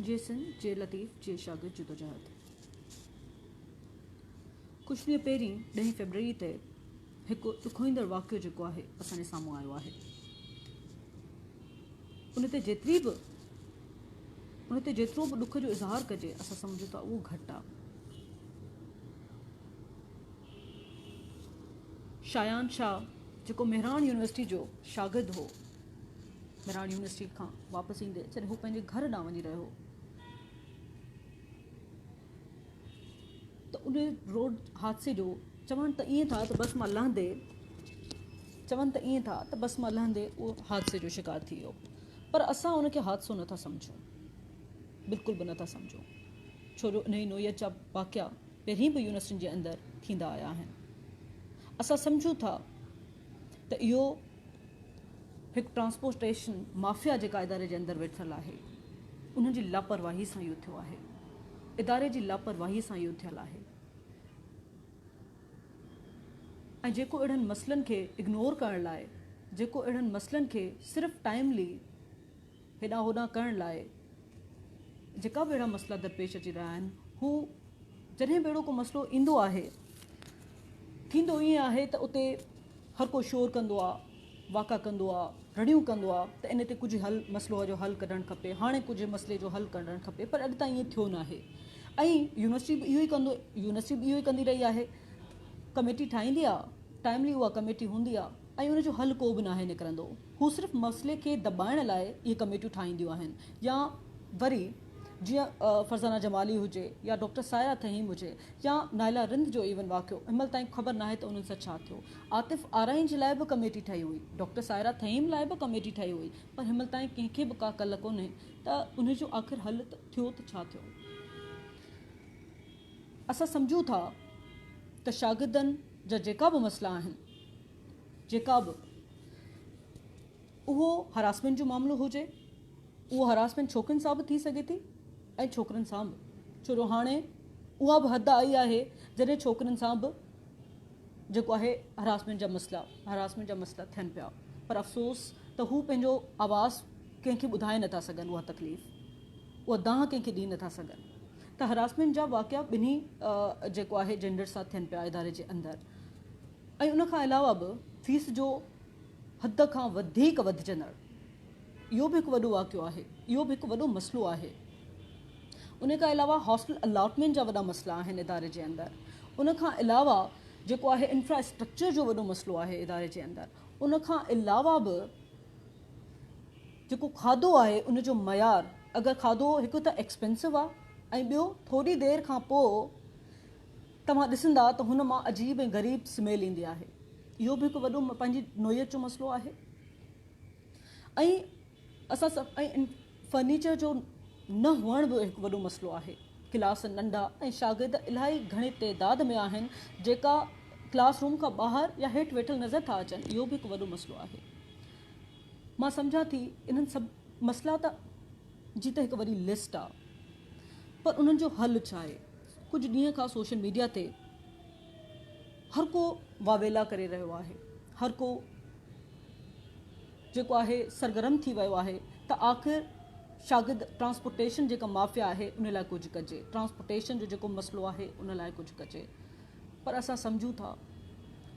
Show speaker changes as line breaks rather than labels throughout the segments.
جي سنڌ، جي لطيف، جي شاگرد جدوجهد. ڪجهه ڏينهن پهرين ڏهين فيبروري تي هڪ ڏکوئيندڙ واقعو جيڪو آهي اسان جي سامهون آيو آهي. ان تي جيتري به ان تي جيترو به ڏک جو اظهار ڪجي اسان سمجهون ٿا اهو گهٽ آهي. شايان شاهه جيڪو مهراڻ يونيورسٽي جو شاگرد هو مهراڻ يونيورسٽي کان واپس ايندي جڏهن هو پنهنجي گهر ڏانهن وڃي رهيو هو ته ان روڊ حادثي جو چون ته ائين ٿا ته بس مان لهندي چون ته ائين ٿا ته بس مان لهندي اهو حادثي جو شڪار ٿي ويو پر اسان ان کي حادثو نٿا سمجهون بلڪل به نٿا سمجهون ڇو جو انهي نوعيت جا واقعا پهرين به يونيورسٽين جي اندر ٿيندا آيا آهن اسان سمجهون ٿا ته اهو هڪ ٽرانسپورٽيشن مافيا جيڪا اداري جي اندر ويٺل آهي انهن جي لاپرواهي سان اهو ٿيو آهي اداري جي لاپرواهي سان اهو ٿيل آهي ۽ جيڪو اهڙن مسئلن کي اگنور ڪرڻ لاء جيڪو اهڙن مسئلن کي صرف ٽائملي هيڏانهن هوڏانهن ڪرڻ لاء جيڪا به اهڙا مسئلا درپيش اچي رهيا آهن هو جڏهن به اهڙو ڪو مسئلو ايندو آهي ٿيندو ائين آهي ته اتي هر ڪو شور ڪندو آ واڪا ڪندو آ رڙيون ڪندو آ ته ان تي ڪجهه حل مسئلو جو حل ڪڍڻ کپي هاڻي ڪجهه مسئلي جو حل ڪڍڻ کپي پر اڄ تائين ائين ٿيو ناهي ۽ يونيورسٽي به اهو ئي ڪندو يونيورسٽي به اهو ئي ڪندي رهي آهي ڪميٽي ٺاهيندي آ ٽائملي اها ڪميٽي هوندي آ ۽ ان جو حل ڪو به ناهي نڪرندو. هو صرف مسئلي کي دٻائڻ لاء اهي ڪميٽيون ٺاهينديون آهن يا وري جيئن فرزانه جمالي هجي يا ڊاڪٽر سائره ٿهيم هجي يا نائله رند جو ايون واقعو هن مهل تائين خبر ناهي ته انهن سان ڇا ٿيو. عاطف آرائين جي لاء به ڪميٽي ٺهي هئي، ڊاڪٽر سائره ٿهيم لاء به ڪميٽي ٺهي هئي پر هن مهل تائين ڪنهن کي به ڪا ڪل ڪونهي ته انهي جو آخر حل ٿيو ته ڇا ٿيو. اسان سمجهون ٿا ته شاگردن جا جيڪا به مسئلا آهن جيڪا به اهو هراسمينٽ جو معاملو هجي اهو هراسمينٽ ڇوڪرين سان به ٿي سگهي ٿي ۽ ڇوڪرن سان به ڇو جو هاڻي اها به حد آئي آهي جڏهن ڇوڪرين سان به جيڪو آهي هراسمينٽ جا مسئلا هراسمينٽ جا مسئلا ٿين پيا پر افسوس ته هو پنهنجو آواز ڪنهن کي ٻڌائي نٿا سگهن اها تڪليف اها دانهن ڪنهن کي ڏئي نٿا سگهن ته هراسمينٽ جا واقعا ٻنهي جيڪو آهي جينڊر سان ٿين پيا اداري جي اندر ۽ ان کان علاوه به فيس جو حد کان وڌيڪ وڌجندڙ اهو به هڪ وڏو واقعو آهي اهو به هڪ وڏو مسئلو آهي ان کان علاوه هاسٽل الاٽمينٽ جا وڏا مسئلا آهن اداري جي اندر ان کان علاوه جيڪو آهي انفراسٽرڪچر جو وڏو مسئلو آهي اداري جي اندر ان کان علاوه به جيڪو کاڌو آهي ان جو معيار اگر کاڌو هڪ ته ايڪسپينسو آهي ۽ ٻيو ٿوري دير کان پوء توهان ڏسندا ته هن مان عجيب ۽ غريب سميل ايندي آهي. اهو به هڪ وڏو پنهنجي نوعيت جو مسئلو آهي ۽ اسان سڀ ۽ فرنيچر جو نه هئڻ به هڪ وڏو مسئلو آهي. ڪلاس ننڍا ۽ شاگرد الاهي گهڻي تعداد ۾ آهن جيڪا ڪلاس روم کان ٻاهر يا هيٺ ويٺل نظر ٿا اچن اهو به هڪ وڏو مسئلو آهي. مان سمجهان ٿي انهن سڀ مسئلا ته جي ته هڪ وڏي لسٽ آ پر انهن جو حل ڇا آهي؟ ڪجهه ڏينهن کان سوشل ميڊيا تي هر ڪو واويلا ڪري رهيو آهي هر ڪو جيڪو آهي سرگرم ٿي ويو آهي ته آخر شاگرد ٽرانسپورٽيشن جيڪا مافيا آهي ان لاء ڪجهه ڪجي ٽرانسپورٽيشن جو جيڪو مسئلو آهي ان لاء ڪجهه ڪجي پر اسان سمجهون ٿا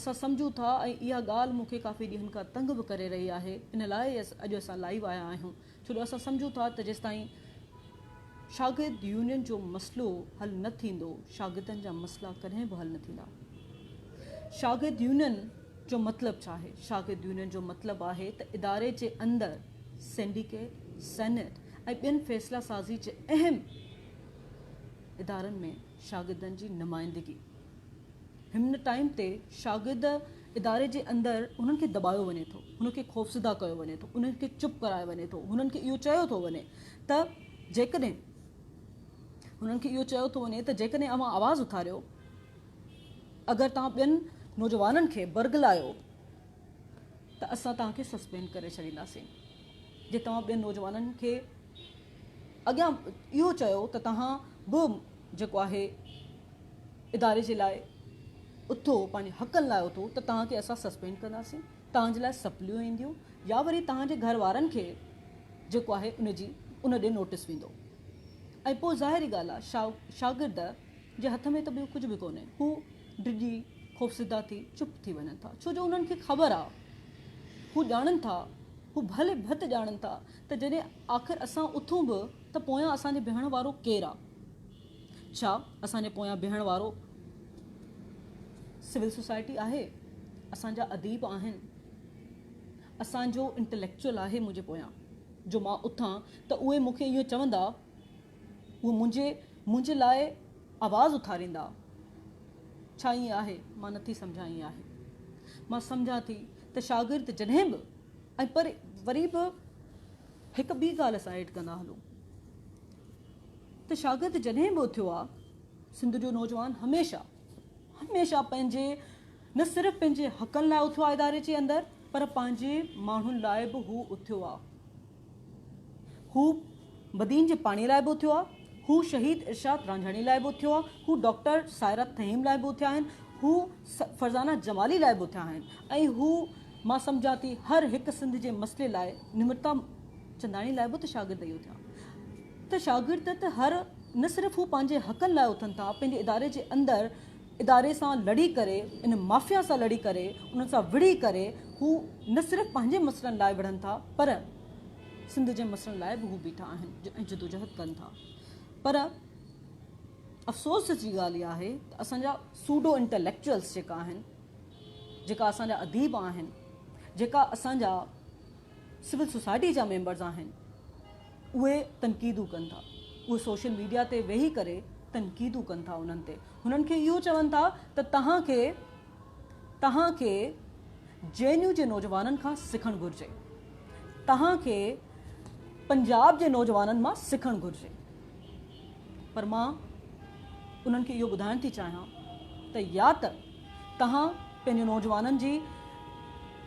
اسان سمجهون ٿا ۽ اها ڳالهه مون کي ڪافي ڏينهن کان تنگ به ڪري رهي آهي ان لاء اڄ اسان لائيو آيا آهيون ڇو جو اسان سمجهون ٿا ته جيستائين شاگرد يونين جو مسئلو حل نه ٿيندو شاگردن جا مسئلا ڪڏهن به حل نه ٿيندا. شاگرد يونين جو مطلب ڇا آهي؟ شاگرد يونين جو مطلب آهي ته اداري جي اندر سينڊيڪيٽ، سينيٽ ۽ ٻين فيصلا سازي جي اهم ادارن ۾ شاگردن جي نمائندگي. هن ٽائيم تي شاگرد اداري جي اندر انهن کي دٻايو وڃي ٿو، هن کي خوفزده ڪيو وڃي ٿو، انهن کي چپ ڪرايو وڃي ٿو، هنن کي اهو چيو ٿو وڃي ته جيڪڏهن هنن کي اهو چيو ٿو وڃي ته جيڪڏهن اوهان آواز اٿاريو، اگر توهان ٻين نوجوانن کي برغلايو ته اسان توهان کي سسپينڊ ڪري ڇڏينداسين. جي توهان ٻين نوجوانن کي اڳيان اهو چيو ته توهان به جيڪو آهي اداري جي لاء اٿو، پنهنجي حقن لاء اٿو ته توهان کي اسان سسپينڊ ڪنداسين، توهان جي لاء سپليون اينديون يا وري توهان جي گهر وارن کي جيڪو آهي ان جي ان ڏي نوٽيس ويندو. ۽ پوء ظاهري ڳالهه آ شاگرد جي هٿ ۾ ته ٻيو ڪجهه به ڪونهي، هو ڊڄي خوفزده ٿي چپ ٿي وڃن ٿا، ڇو جو انهن کي خبر آ، هو ڄاڻن ٿا، هو ڀلي ڀت ڄاڻن ٿا ته جڏهن آخر اسان اٿون به ته پويان اسان جي بيهڻ وارو ڪير آ؟ ڇا اسان جي پويان بيهڻ وارو سول سوسائٽي آهي؟ اسان جا اديب آهن؟ اسان جو انٽليڪچوئل آهي منهنجي پويان جو مان اٿان ته اهي مون کي اهو چوندا، اهي منهنجي منهنجي لاء آواز اٿاريندا. ڇا ائين آهي؟ مان نٿي سمجهان ائين آهي. مان سمجهان ٿي ته شاگرد جڏهن به ۽ پر وري به هڪ ٻي ڳالهه اسان ايڊ ڪندا هلون ته شاگرد جڏهن به اٿيو آ، سنڌ جو نوجوان هميشه هميشه پنهنجي نه صرف پنهنجي حقن لاء اٿيو آ اداري جي اندر پر پنهنجي ماڻهن لاء به هو اٿيو آ. هو بدين جي پاڻي لاء به اٿيو آ، هو شهيد ارشاد رانجهاڻي لاء به اٿيو آ، هو ڊاڪٽر سائره ٿهيم لاء به اٿيا آهن، هو فرزانه جمالي لاء به اٿيا آهن ۽ هو مان سمجهان ٿي هر هڪ سنڌ جي مسئلي لاء نمرتا چنداڻي لاء به ته شاگرد ئي اٿيا ته شاگرد ته هر نه صرف هو پنهنجي حقن لاء اٿن ٿا پنهنجي اداري جي اندر اداري سان لڙي ڪري ان مافيا سان لڙي ڪري انهن سان وڙهي ڪري هو نه صرف پنهنجي مسئلن لاء وڙهن ٿا پر سنڌ جي مسئلن لاء به هو بيٺا آهن ۽ جدوجهد ڪن ٿا پر افسوس جي ڳالهه اها آهي ته اسان جا سوڊو انٽليڪچوئلس جيڪا آهن جيڪا اسان جا اديب آهن جيڪا اسان جا سول سوسائٽي جا ميمبرز آهن اهي تنقيدون ڪن ٿا، اهي سوشل ميڊيا تي ويهي ڪري تنقيدون ڪن ٿا انهن تي، هنن کي اهو چون ٿا ته توهان کي توهان کي جي اين يو جي نوجوانن کان سکڻ گهرجي، توهان کي پنجاب جي نوجوانن مان سکڻ گهرجي پر مان انهن کي اهو ٻڌائڻ ٿي چاهيان ته يا ته توهان پنهنجي نوجوانن جي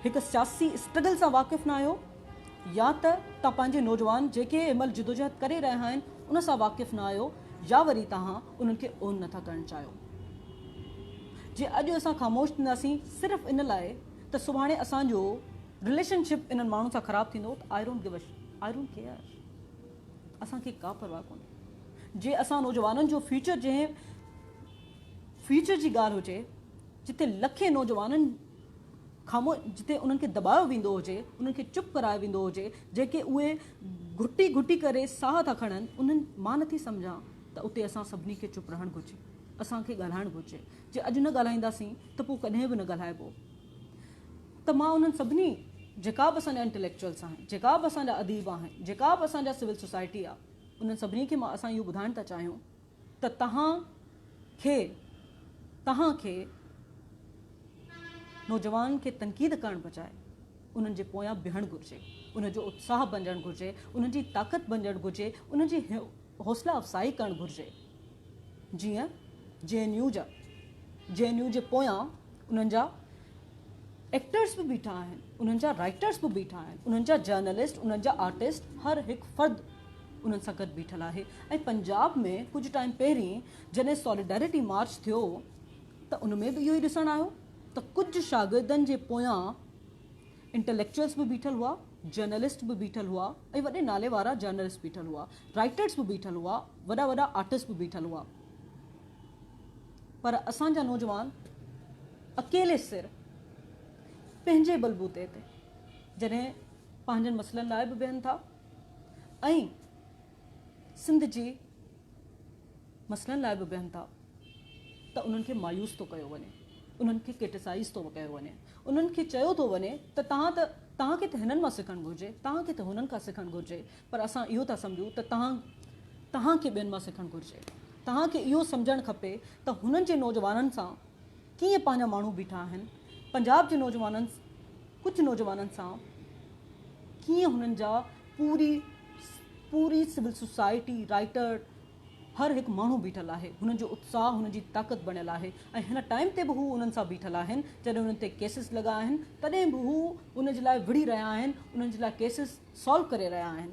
هڪ سياسي اسٽرگل سان واقف نه آهيو يا ته توهان پنهنجي نوجوان جيڪي هن مهل جدوجهد ڪري رهيا آهن ان سان واقف نه آهيو يا وري توهان انهن کي اون نه ٿا ڪرڻ چاهيو. جي اڄ اسان خاموش ٿينداسين صرف ان لاء ته سڀاڻي اسان جو رليشن شپ انهن ماڻهن سان خراب ٿيندو ته I don't give a I don't care اسان کي ڪا پرواهه ڪونهي. جي اسان نوجوانن جو فيوچر جنهن فيوچر جي ڳالهه هجي جتي لکين نوجوانن خاموش جتي انهن کي دٻايو ويندو هجي، انهن کي چپ ڪرايو ويندو هجي، جيڪي اهي گهٽي گهٽي ڪري ساهه ٿا کڻن، انهن مان نٿي سمجهان ته اتي اسان سڀني کي چپ رهڻ گهرجي، اسان کي ڳالهائڻ گهرجي، جي اڄ نه ڳالهائينداسين ته پوء ڪڏهن به نه ڳالهائبو. ته مان انهن سڀني جيڪا به اسان جا انٽليڪچوئلس آهن، جيڪا به اسان جا اديب آهن، جيڪا به اسان جا سول سوسائٽي آهي، انهن سڀني کي مان اسان اهو ٻڌائڻ ٿا چاهيون ته توهان کي توهان کي نوجوانن کي تنقيد ڪرڻ بجاء انهن جي پويان بيهڻ گهرجي، انهن جو اتساهه بنجڻ گهرجي، انهن جي طاقت بنجڻ گهرجي، انهن جي حوصلا افزائي ڪرڻ گهرجي. جيئن جي اين يو جا جي اين يو جي پويان انهن جا ايڪٽرس به بيٺا آهن، انهن جا رائٽرس به بيٺا آهن، انهن جا جرنلسٽ، انهن جا آرٽسٽ، هر هڪ فرد انهن سان گڏ بيٺل آهي ۽ پنجاب ۾ ڪجهه ٽائيم پهرين جڏهن ساليڊارٽي مارچ ٿيو ته ان ۾ به اهو ئي ڏسڻ آيو ته ڪجهه شاگردن جي پويان انٽليڪچوئلس به بيٺل هئا، جرنلسٽ به بيٺل هئا ۽ وڏي نالي وارا جرنلسٽ بيٺل هئا، رائٽرس به بيٺل هئا، وڏا وڏا آرٽسٽ به بيٺل هئا پر اسان جا نوجوان اڪيلي سر پنهنجي بلبوتي تي جڏهن پنهنجن مسئلن لاء به بيهن ٿا ۽ سنڌ جي مسئلن لاء به بيهن ٿا ته انهن کي مايوس ٿو ڪيو وڃي، انهن کي ڪرٽيسائيز ٿو ڪيو وڃي، انهن کي چيو ٿو وڃي ته توهان ته توهان کي ته هنن مان سکڻ گهرجي، توهان کي ته هنن کان سکڻ گهرجي پر اسان اهو ٿا سمجهون ته توهان توهان کي ٻين مان سکڻ گهرجي، توهان کي اهو سمجهڻ کپي ته هنن جي نوجوانن سان ڪيئن پنهنجا ماڻهو بيٺا آهن، پنجاب جي نوجوانن ڪجهه نوجوانن سان ڪيئن هنن جا پوري پوري سول سوسائٽي رائٽر هر هڪ ماڻهو بيٺل آهي هنن جو اتساهه هنن جي طاقت بڻيل آهي ۽ هن ٽائيم تي به هو انهن سان بيٺل آهن جڏهن انهن تي ڪيسز لڳا آهن تڏهن به هو ان جي لاء وڙهي رهيا آهن انهن جي لاء ڪيسز سالو ڪري رهيا آهن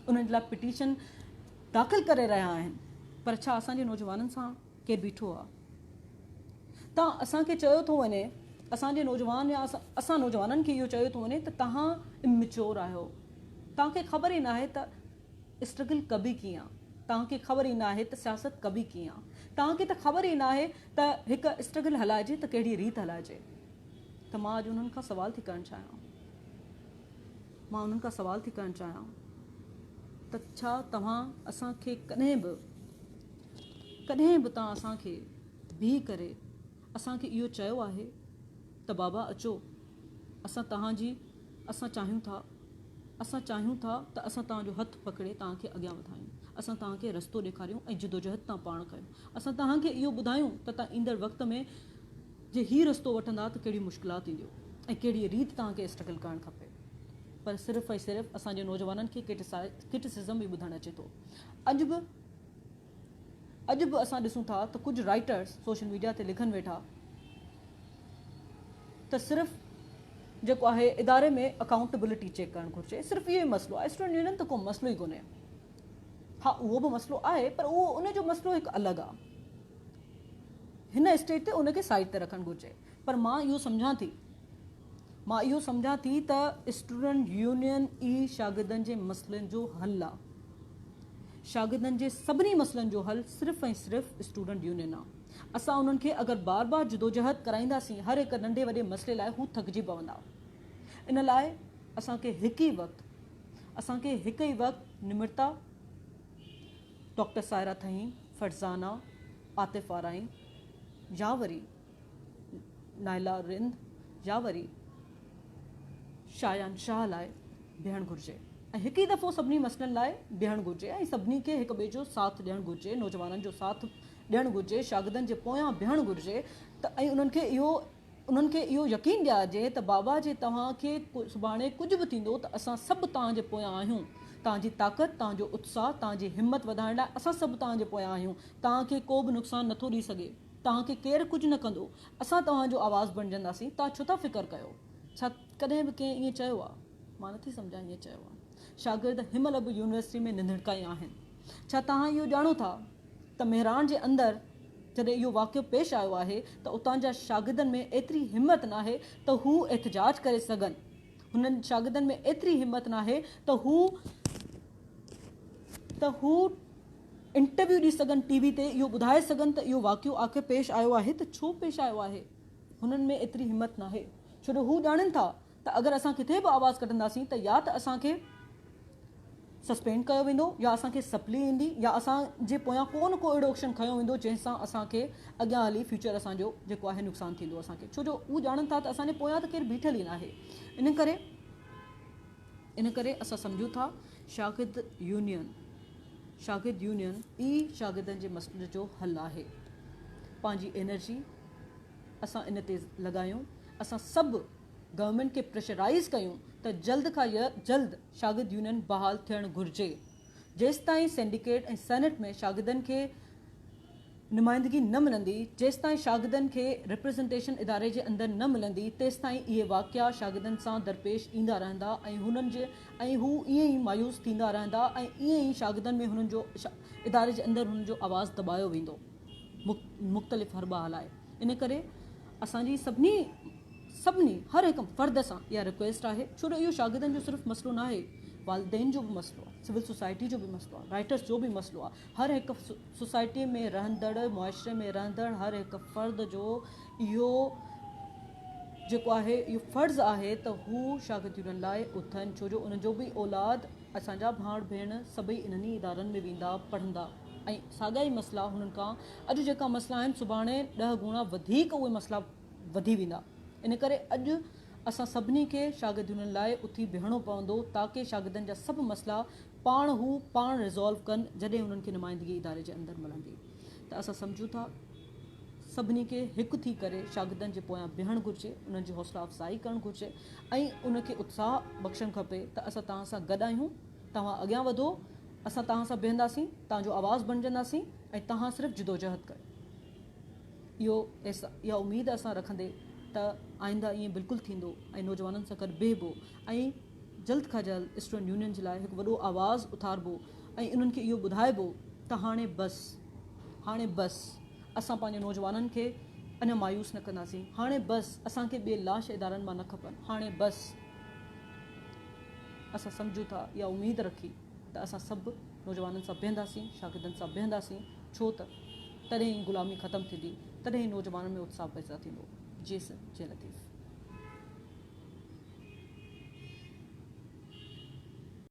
انهن جي لاء پٽيشن داخل ڪري رهيا آهن پر ڇا اسان جي نوجوانن سان ڪير بيٺو آهي تان اسان کي چيو ٿو وڃي اسان جي نوجوان يا اسان نوجوانن کي اهو چيو ٿو وڃي ته توهان اميچور آهيو توهان کي خبر ئي ناهي ته اسٽرگل ڪبي ڪيئن آ. توهان کي خبر ئي ناهي ته سياست ڪبي ڪيئن آ. توهان کي ته خبر ئي ناهي ته هڪ اسٽرگل هلائجي ته ڪهڙي ريت هلائجي. ته مان اڄ انهن کان سوال ٿي ڪرڻ چاهيان. مان انهن کان سوال ٿي ڪرڻ چاهيان ته ڇا توهان اسان کي ڪڏهن به ڪڏهن به توهان اسان کي بيهي ڪري اسان کي اهو چيو آهي ته بابا اچو اسان توهان جي اسان چاهيون ٿا اسان چاهيون ٿا ته اسان توهان جو هٿ پڪڙي توهان کي اڳيان وڌايون اسان توهان کي رستو ڏيکاريون ۽ جدوجهد توهان پاڻ ڪيو اسان توهان کي اهو ٻڌايون ته توهان ايندڙ وقت ۾ جي هي رستو وٺندا ته ڪهڙيون مشڪلات اينديون ۽ ڪهڙي ريت توهان کي اسٽرگل ڪرڻ کپي پر صرف ۽ صرف اسان جي نوجوانن کي ڪرٽيسزم ئي ٻڌڻ اچي ٿو اڄ به اڄ به اسان ڏسون ٿا ته ڪجهه رائٽرس سوشل ميڊيا تي لکن ويٺا ته صرف جيڪو آهي اداري ۾ اڪائونٽبلٽي چيڪ ڪرڻ گهرجي صرف اهو ئي مسئلو آهي اسٽوڊنٽ يونين ته ڪو مسئلو ئي ڪونهي ها اهو به مسئلو آهي پر اهو ان جو مسئلو هڪ الڳ آهي هن اسٽيج تي ان کي سائيڊ تي رکڻ گهرجي پر مان اهو سمجهان ٿي مان اهو سمجهان ٿي ته اسٽوڊنٽ يونين ئي شاگردن جي مسئلن جو حل آ. شاگردن جي سڀني مسئلن جو حل صرف ۽ صرف اسٽوڊنٽ يونين آ. اسان انهن کي اگر بار بار جدوجهد ڪرائينداسين هر هڪ ننڍي وڏي مسئلي لاء هو ٿڪجي پوندا. ان لاء اسان کي هڪ ئي وقت اسان کي هڪ ئي وقت نمرتا، ڊاڪٽر سائره ٿهيم، فرزانه، عاطف آرائين يا وري نائلا رند يا وري شايان شاهه لاء بيهڻ گهرجي ۽ هڪ ئي دفعو سڀني مسئلن لاء بيهڻ گهرجي ۽ سڀني کي هڪ ٻئي جو ساٿ ڏيڻ گهرجي، نوجوانن جو ساٿ ڏيڻ گهرجي، شاگردن جي پويان بيهڻ گهرجي ته ۽ انهن کي اهو انهن کي اهو يقين ڏيارجي ته بابا جي توهان کي سڀاڻي ڪجهه به ٿيندو ته اسان سڀ توهان جي پويان آهيون، توهان جي طاقت، توهان جو اتساهه، توهان جي همت وڌائڻ لاء اسان سڀ توهان جي پويان آهيون، توهان کي ڪو به نقصان نٿو ڏئي سگهي. توهان کي ڪير ڪجهه نه ڪندو، اسان توهان جو آواز بڻجنداسين، توهان ڇو ٿا فڪر ڪيو؟ ڇا ڪڏهن به ڪنهن ائين چيو آ؟ مان نٿي سمجهان ائين چيو آ. شاگرد هنمهل به يونيورسٽي ۾ ننڌڻڪا ئي آهن. ڇا توهان اهو ڄاڻو ٿا ته مهراڻ جي اندر جڏهن اهو واقعو پيش آيو آهي ته اتان جا شاگردن ۾ ايتري همت ناهي ته هو احتجاج ڪري سگهن، هنن شاگردن ۾ ايتري همت ناهي ته هو ته هو انٽرويو ڏئي سگهن ٽي وي تي اهو ٻڌائي سگهن ته اهو واقعو آخر پيش آيو آهي ته ڇو پيش آيو آهي هنن ۾ ايتري همت ناهي ڇو جو هو ڄاڻن ٿا ته اگر اسان ڪٿي به آواز ڪڍنداسين ته يا ته اسان کي سسپينڊ ڪيو ويندو يا اسان کي سپلي ايندي يا اسان جي پويان ڪو نه ڪو اهڙو ايڪشن کنيو ويندو جنهن سان اسان کي اڳيان هلي فيوچر اسان جو جيڪو آهي نقصان ٿيندو اسان کي ڇو جو هو ڄاڻن ٿا ته اسان جي پويان ته ڪير بيٺل ئي ناهي ان ڪري ان ڪري اسان سمجهون ٿا شاگرد يونين شاگرد يونين ئي شاگردن جي مسئلن جو حل آهي. پنهنجي انرجي اسان ان تي لڳايون، اسان سڀ گورنمينٽ کي پريشرائيز ڪيون ته جلد کان جلد شاگرد يونين بحال ٿيڻ گهرجي. جيستائين سينڊيڪيٽ ۽ سينيٽ ۾ شاگردن کي نمائندگي نه ملندي، جيستائين شاگردن کي ريپريزنٽيشن اداري جي اندر نه ملندي، تيستائين اهي واقعا شاگردن سان درپيش ايندا رهندا ۽ هنن جي ۽ هو ائين ئي مايوس ٿيندا رهندا ۽ ائين ئي شاگردن ۾ هنن جو اداري جي اندر هنن جو آواز دٻايو ويندو مختلف حربا هلائي ان ڪري اسان جي سڀني سڀني هر هڪ فرد سان اها رڪويسٽ آهي ڇو جو اهو شاگردن جو صرف مسئلو ناهي والدين جو به مسئلو آهي سول سوسائٽي جو به مسئلو آهي رائٽرس جو به مسئلو آهي هر هڪ سوسائٽي ۾ رهندڙ معاشري ۾ رهندڙ هر هڪ فرد جو اهو جيڪو آهي اهو فرض آهي ته هو شاگردن لاء اٿن ڇو جو انهن جو به اولاد اسان جا ڀاڻ ڀيڻ سڀئي انهن ئي ادارن ۾ ويندا پڙهندا ۽ ساڳيا ئي مسئلا هنن کان اڄ جيڪا مسئلا آهن سڀاڻي ڏهه گڻا وڌيڪ اهي مسئلا وڌي ويندا ان ڪري اڄ اسان سڀني کي شاگردن لاء اٿي بيهڻو پوندو تاڪه شاگردن جا سڀ مسئلا پاڻ هو پاڻ ريزالو ڪن جڏهن انهن کي نمائندگي اداري جي اندر ملندي ته اسان سمجهون ٿا سڀني کي هڪ ٿي ڪري شاگردن جي پويان بيهڻ گهرجي انهن جي حوصلا افزائي ڪرڻ گهرجي ۽ ان کي اتساهه بخشڻ کپي ته اسان توهان سان گڏ آهيون توهان اڳيان وڌو اسان توهان سان بيهنداسين توهان جو آواز بڻجنداسين ۽ توهان صرف جدوجهد ڪيو. اهو اها اميد اسان رکندي ته آئنده ائين بلڪل ٿيندو ۽ نوجوانن سان گڏ بيهبو ۽ جلد کان جلد اسٽوڊنٽ يونين جي لاء هڪ وڏو آواز اٿاربو ۽ انهن کي اهو ٻڌائبو ته هاڻي بس هاڻي بس اسان پنهنجي نوجوانن کي اڃا مايوس نه ڪنداسين هاڻي بس اسان کي ٻئي لاش ادارن مان نه کپن هاڻي بس اسان سمجهون ٿا اها اميد رکي. ته اسان سڀ نوجوانن سان بيهنداسين، شاگردن سان بيهنداسين، ڇو ته تڏهن ئي غلامي ختم ٿيندي، تڏهن ئي نوجوانن ۾ اتساهه پيدا ٿيندو. جي سنڌ، جي لطيف.